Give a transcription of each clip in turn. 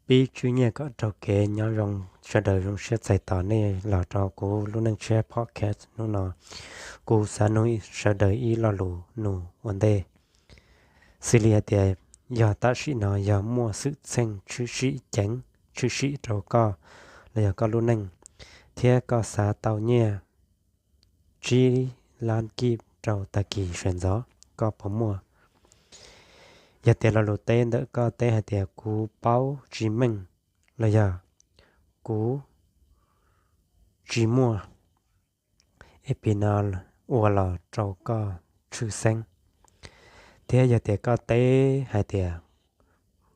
Pib tswb nyiaj kom raug kev. Nyob zoo sawv daws, zoo siab txais tos nej los rau kuv lub neej tshiab podcast. Hnub no kuv xav nug sawv daws ib lo lus nug ua ntej. Xws li hais tias yog tam sim no yog muaj xwm txheej tshwm sim ceev tshwm sim rau koj los yog koj lub neej, thiab koj xav tau nyiaj tsib lab kib rau tag kis sawv ntxov, koj puas muaj? Yog tias lo lus teb ntawm koj teb hais tias kuv paub tsis meej los yog kuv tsis muaj, es piv no ua los rau koj tshwj xeeb. Thiab yog tias koj teb hais tias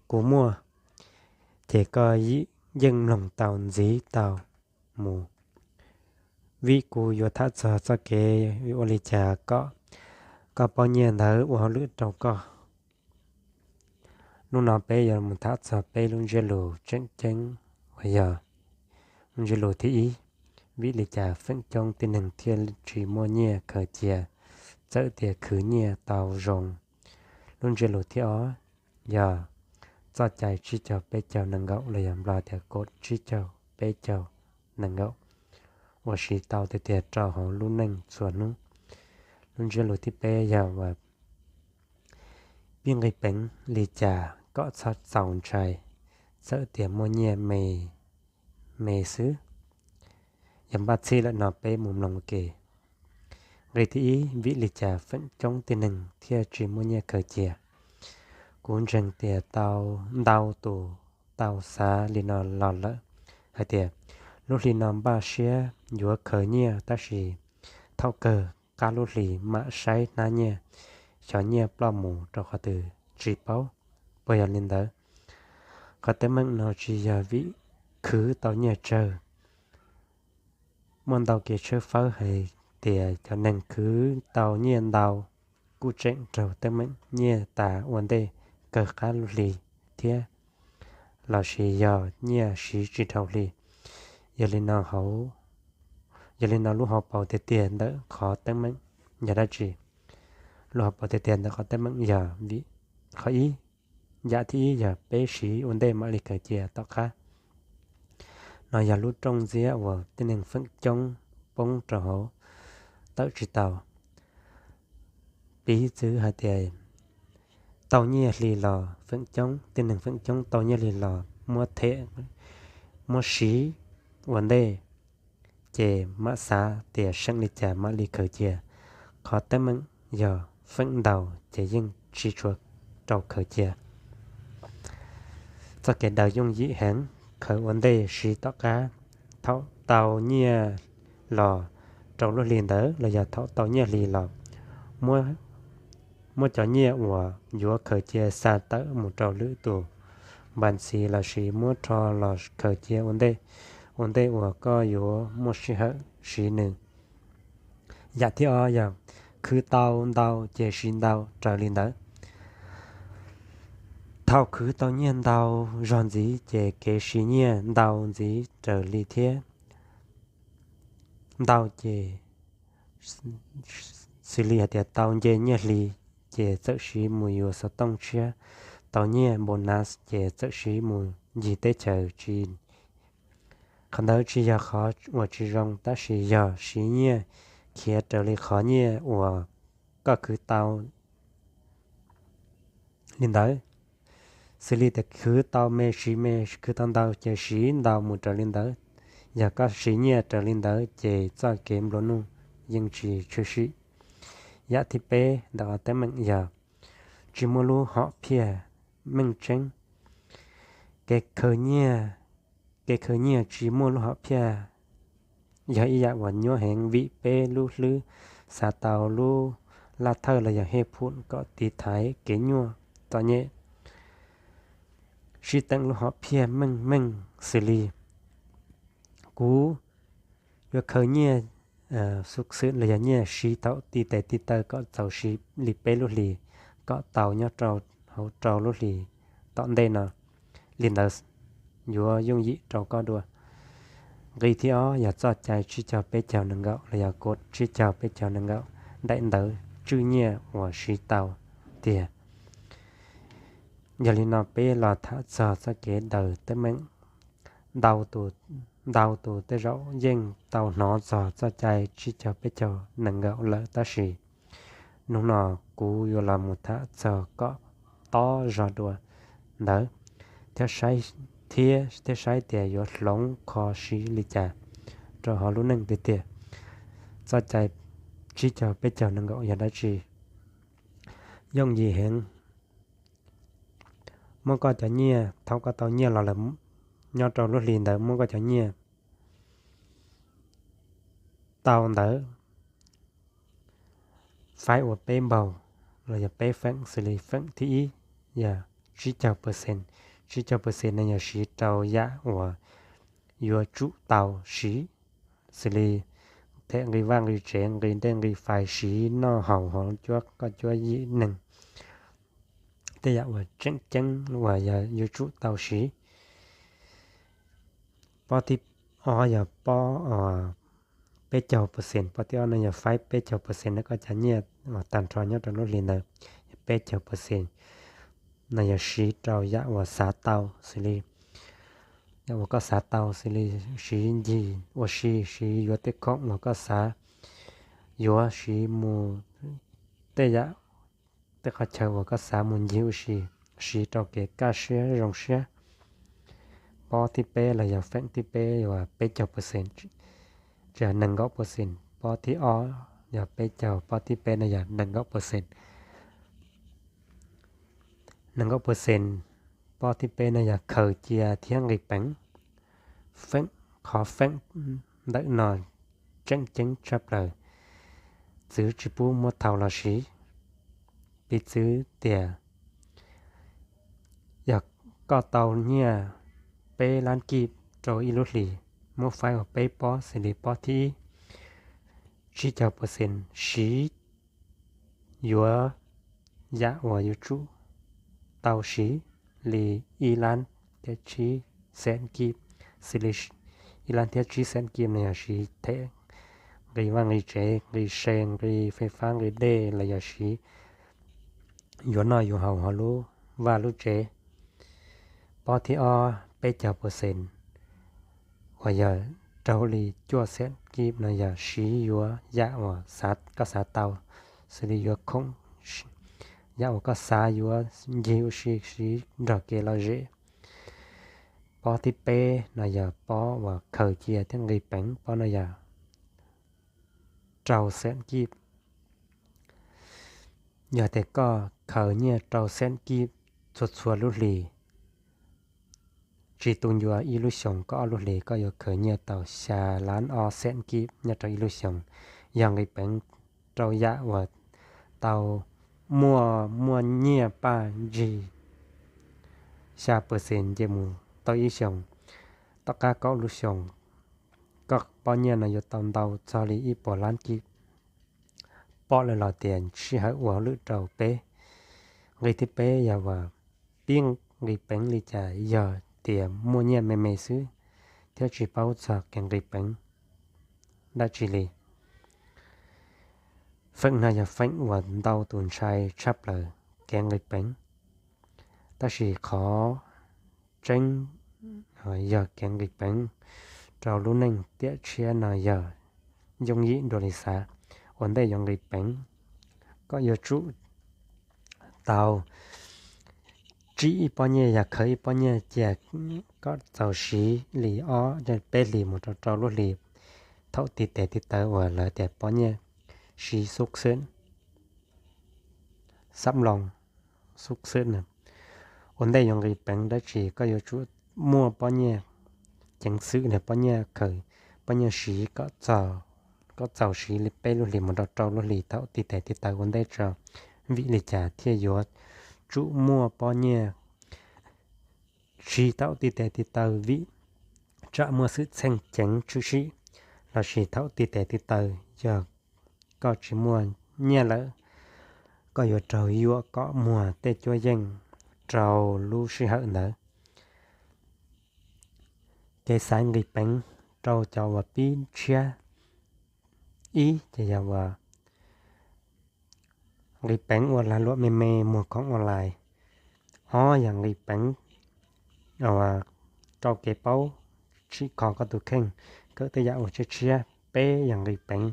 kuv muaj, ces koj yeej mloog tau ntxiv tau mus, vim kuv yuav tham txog txoj kev ua li cas kom koj paub nyiaj ntawd ua hauj lwm rau koj. Hnub no peb yuav mus tham txog peb lub ntsiab lus tseem ceeb uas yog lub ntsiab lus thib ib, vim li cas feem coob tib neeg thiaj tsis muaj nyiaj khaws cia, txawm tias khwv nyiaj tau zoo. Lub ntsiab lus thib ob yog txoj cai tsib caug peb caug nees nkaum los yog Nplog tias กฎ tsib caug peb caug nees nkaum, uas siv tau tiag tiag rau hauv lub neej txhua hnub. Lub ntsiab lus thib peb yog uas pib nqis peev li cas kom txhob txaus ntshai, txawm tias muaj nyiaj me me xwb. Yog npaj txhij lawm no peb mus mloog ua ke. Nqe thib ib, vim li cas feem coob tib neeg thiaj tsis muaj nyiaj khaws cia? Kuv ntseeg tias tau ntau tus tau xav li no los lawm, hais tias lub hli no npaj siab yuav khaws nyiaj tab sis thaum kawg qab lub hli mam saib hnab nyiaj, xyov nyiaj ploj mus rau qhov twg tsis paub. Puas yog li ntawd? Qhov teeb meem no tsis yog vim khwv tau nyiaj tsawg. Muaj ntau kev tshawb fawb hais tias cov neeg khwv tau nyiaj ntau kuj tseem raug teeb meem nyiaj tas ua ntej kawg qab lub hli thiab, lossis yog nyiaj siv tsis dhau hli. Yog li no hauv, yog li no lub hauv paus tiag tiag ntawm qhov teeb meem yog dab tsi? Lub hauv paus tiag tiag ntawm qhov teeb meem yog vim qhov ib, yam thib ib yog peb siv ua ntej mam li khaws cia tom qab. No yog lub rooj ntxiab uas tib neeg feem coob poob rau hauv tawm tsis tau. Piv txwv hais tias tau nyiaj hli los feem coob, tib neeg feem coob tau nyiaj hli los muab them, muab siv ua ntej, ces mam xav tias seem li cas mam li khaws cia. Qhov teeb meem yog feem ntau ces yeej tsis tshua rau khaws cia. Txoj kev daws yooj yim heev, khaws ua ntej siv tom qab. Thaum tau nyiaj los rau lub hli ntawd los yog thaum tau nyiaj hli los, muab cov nyiaj uas yuav khaws cia xa tawm mus rau lwm tus npas ntxiv lossis muab rho los khaws cia ua ntej, ua ntej uas koj yuav muaj sij hawm siv nws. Yam thib ob yog khwv tau ntau ces siv ntau raws li ntawd. Thaum khwv tau nyiaj ntau zog ntxiv ces kev siv nyiaj ntau ntxiv raws li thiab. Ntau ces xws li hais tias tau nce nyiaj hli ces txawm siv mus yuav xov tooj tshiab, tau nyiaj bonus ces txawm siv mus ncig teb chaws tsis. Qhov ntawd tsis yog qhov uas tsis zoo, tab sis yog siv nyiaj khiav raws li qhov nyiaj uas koj khwv tau li ntawd. Xws li tias khwv tau me siv me, khwv tau ntau ces siv ntau mus raws li ntawd. Yog koj siv nyiaj raws li ntawd ces txoj kev nplua nuj yeej tsis tshwm sim. Yam thib peb ntawm qhov teeb meem yog tsis muaj lub hom phiaj meej tseeb. Kev khaws nyiaj, kev khaws nyiaj tsis muaj lub hom phiaj yog ib yam uas nyuaj heev vim peb lub hlwb xav tau lub laj thawj los yog hej phum kom tiv thaiv kev nyuaj txom nyem. Sib teem lub hom phiaj meej meej xws li kuv yuav khaws nyiaj xu xwm los yog nyiaj siv thaum tib tes tib taw kom txaus siv li peb lub hlis, kom tau nyob rau hauv rau lub hlis tom ntej no. Li ntawd yuav yooj yim rau koj dua. Nqi thib ob yog txoj cai tsib caug peb caug nees nkaum los yog กฎ tsib caug peb caug nees nkaum, daim ntawv tswj nyiaj uas siv tau tiag. Yog li no peb los tham txog txoj kev daws teeb meem. Ntau tus, ntau tus tej zaum yeej tau hnov txog txoj cai tsib caug peb caug nees nkaum lawm, tab sis hnub no kuv yuav los mus tham txog kom tob zog dua ntawd, thiab saib, thiab, thiab saib tias yuav hloov kho siv li cas rau hauv lub neej tiag tiag. Txoj cai tsib caug peb caug nees nkaum yog dab tsi? Yooj yim heev. Muab koj cov nyiaj, thaum koj tau nyiaj los lawm nyob rau lub hli ntawd, muab koj cov nyiaj tau ntawd faib ua peb npaug los yog peb feem, xws li feem thib ib yog tsib caug percent. Tsib caug percent no yog siv rau yam uas yuav tsum tau siv, xws li them nqi vaj nqi tsev, nqi dej nqi fais, siv noj haus hauv cuab, koj cuab yim neeg, tej yam uas tseem ceeb uas yog yuav tsum tau siv. Pob thib ob yog pob peb caug percent, pob thib ob no yog faib peb caug percent no koj cov nyiaj uas tag nrho nyob rau lub hli ntawd, peb caug percent no yog siv rau yam uas xav tau, xws li yam uas koj xav tau, xws li siv ncig ua si, siv yuav tej khoom uas koj xav yuav, siv mus tej yam, tej qhov chaw uas koj xav mus ncig ua si, siv rau kev kaj siab zoo siab. Pob thib peb los yog feem thib peb yog peb caug percent, tsis yog nees nkaum percent. Pob thib ob yog peb caug, pob thib peb no yog nees nkaum percent. Nees nkaum percent, pob thib peb no yog khaws cia thiab nqis peev. Feem, qhov feem ntawm no tseem ceeb tshaj plaws, txwv tsis pub muab thau los siv. Piv txwv tias yog koj tau nyiaj peb lab kib rau ib lub hlis, muab faib ua peb pob, xws li pob thib ib, tsib caug percent siv yuav yam uas yuav tsum tau siv li ib lab thiab tsib xees kib, xws li ib lab thiab tsib xees kib no yog siv them nqi vaj nqi tsev, nqi se, nqi fais fab, nqi dej, los yog siv yuav noj yuav haus hauv lub vaj lub tsev. Pob thib ob peb caug percent uas yog raug li cuaj xees kib no yog siv yuav yam uas koj xav tau, xws li yuav khoom, yam uas koj xav yuav ncig ua si, siv nrog kev lom zem. Pob thib peb no yog pob uas khaws cia thiab nqis peev, pob no yog rau xees kib. Yog tias koj khaws nyiaj rau xees kib txhua txhua lub hlis, tsis tu ncua ib lub xyoos, koj ob lub hlis koj yuav khaws nyiaj tau xya lab ob xees kib nyob rau ib lub xyoos. Yog nqis peev rau yam uas tau muaj, muaj nyiaj paj ntsig xya percent nce mus tau ib xyoos, tom qab kaum lub xyoos, koj pob nyiaj no yuav tau ntau txog li ib puas lab kib. Pom lawm los tias sij hawm ua hauj lwm rau peb. Nqi thib peb yog uas pib nqis peev li cas yog tias muaj nyiaj me me xwb thiab tsis paub txog kev nqis peev dab tsi li. Feem no yog feem uas ntau tus ntshai tshaj plaws, kev nqis peev. Tab sis qhov tseeb yog kev nqis peev rau lub neej tiam tshiab no yog yooj yim dua li xav. Ua ntej yuav nqis peev, koj yuav tsum tau tsib ib pob nyiaj, yog khaws ib pob nyiaj cia kom txaus siv li ob peb hlis mus rau rau lub hlis. Thaum tib tes tib taw uas lawv tias pob nyiaj siv xub xwm, xab loo, xub xwm na. Ua ntej yuav nqis peev dab tsi koj yuav tsum muaj pob nyiaj ceev xwm na, pob nyiaj khaws, pob nyiaj siv kom txaus siv li peb lub hlis mus rau rau lub hlis thaum tib tes tib taw ua ntej tso. Vim li cas thiaj yuav tsum muaj pob nyiaj siv thaum tib tes tib taw? Vim tsam muaj xwm txheej ceev tshwm sim, lossis thaum tib tes tib taw yog koj tsis muaj nyiaj lawm, koj yuav raug yuam kom muag tej cuab yeej rau lub sij hawm ntawd. Kev xaiv nqis peev rau cov uas pib tshiab, ib ces yog uas nqis peev ua lag luam me me, muag khoom online. Ob yog nqis peev rau kev paub, tsim kho koj tus kheej, kawm tej yam uas tshiab tshiab. Peb yog nqis peev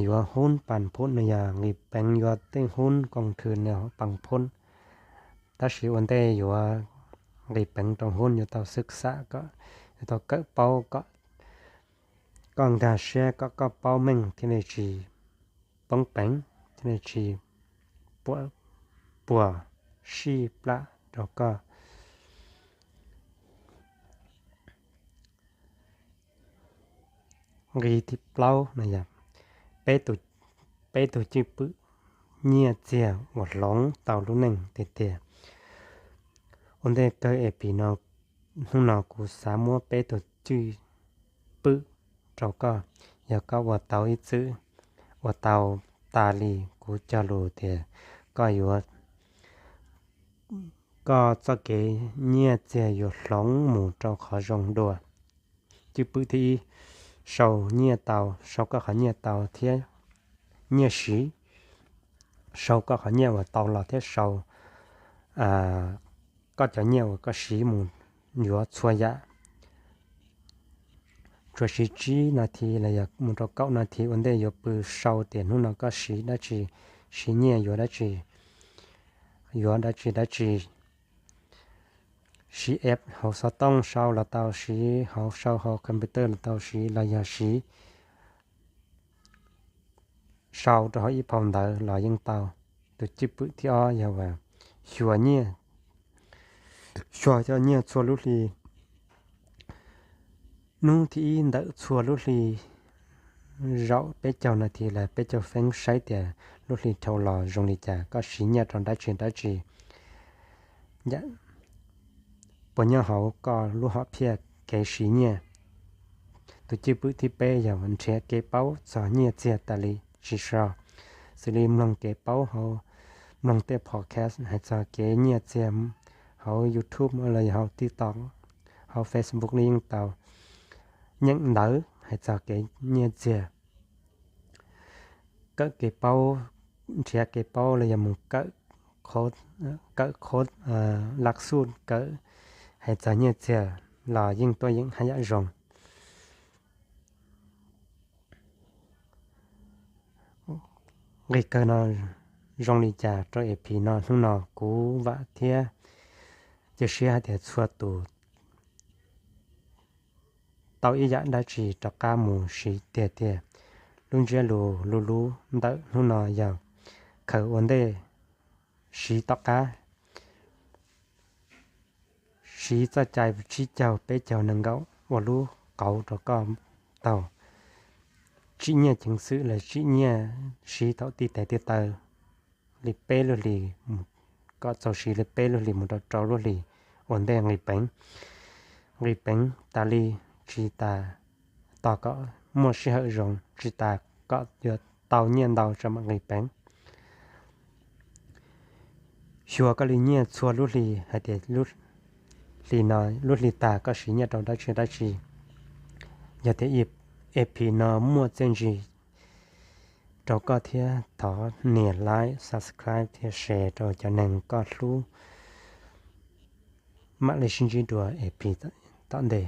yuav hub pam phub no, yog nqis peev yuav tej hub koom thw no pam phub. Tab sis ua ntej yuav nqis peev rau hub yuav tau xwb xam kom, yuav tau kawm paub kom koj nkag siab, kom koj paub meej thiaj li tsis poob peev, thiaj li tsis puas sij plam rau koj. Nqis thib plaub no yog peb tus cwj pwm nyiaj txiag uas hloov tau lub neej tiag tiag. Ua ntej kawg ep no, hnub no kuv xav muab peb tus cwj pwm rau koj. Yog koj ua tau ib txwm, ua tau tas li, kuv cog lus tias koj yuav, koj txoj kev nyiaj txiag yuav hloov mus rau qhov zoo dua. Cwj pwm thib ib, sau nyiaj tau, sau koj qhov nyiaj tau thiab nyiaj siv, sau koj qhov nyiaj uas tau los thiab sau koj cov nyiaj uas koj siv mus yuav txhua yam. Tsuas siv tsib nas this los yog mus rau kaum nas this ua ntej yuav pw sau tias hnub no koj siv dab tsi, siv nyiaj yuav dab tsi, yuav dab tsi dab tsi. Siv app hauv xov tooj sau los tau, siv hauv, sau hauv computer los tau, siv los yog siv sau rau hauv ib phau ntawv los yeej tau. Tus cwj pwm thib ob yog uas xyuas nyiaj, xyuas cov nyiaj txhua lub hli. Hnub thib ib ntawm txhua lub hli zaum peb caug nas this los peb caug feeb saib tias lub hli dhau los zoo li cas, koj siv nyiaj rau dab tsi dab tsi, puas nyob hauv koj lub hom phiaj kev siv nyiaj. Tus cwj pwm thib peb yog nrhiav kev paub txog nyiaj txiag tas li tsis so, xws li mloog kev paub hauv, mloog tej podcast hais txog kev nyiaj txiag hauv YouTube los yog hauv TikTok, hauv Facebook li yeej tau. Nyeem ntawv hais txog kev nyiaj txiag, kawm kev paub, nrhiav kev paub los yog mus kawm, kawm code, laj xuj kawm hais txog nyiaj txiag los yeej tuaj yeem haj yam zoo. Nqis kawg no zoo li cas rau ep no, hnub no kuv vam thiab cia siab hais tias txhua tus tau ib yam dab tsi rov qab mus siv tiag tiag. Lub ntsiab lus lub lub ntawm hnub no yog khaws ua ntej siv tom qab, siv txoj cai tsib caug peb caug nees nkaum ua lub qauv rau koj taug. Tsim nyiaj ceev xwm los tsim nyiaj siv thaum tib tes tib taw li peb lub hlis, kom txaus siv li peb lub hlis mus rau rau lub hlis ua ntej nqis peev. Nqis peev tas li tsis tas, tos kom muaj sij hawm zoo, tsis tas kom yuav tau nyiaj ntau tso mam nqis peev. Xyuas koj li nyiaj txhua lub hli hais tias lub hli no, lub hli tag koj siv nyiaj rau dab tsi dab tsi. Yog tias ep no muaj txiaj ntsig rau koj thiab, thov nias like, subscribe thiab share rau cov neeg koj hlub. Mam li sib ntsib dua ep tom ntej.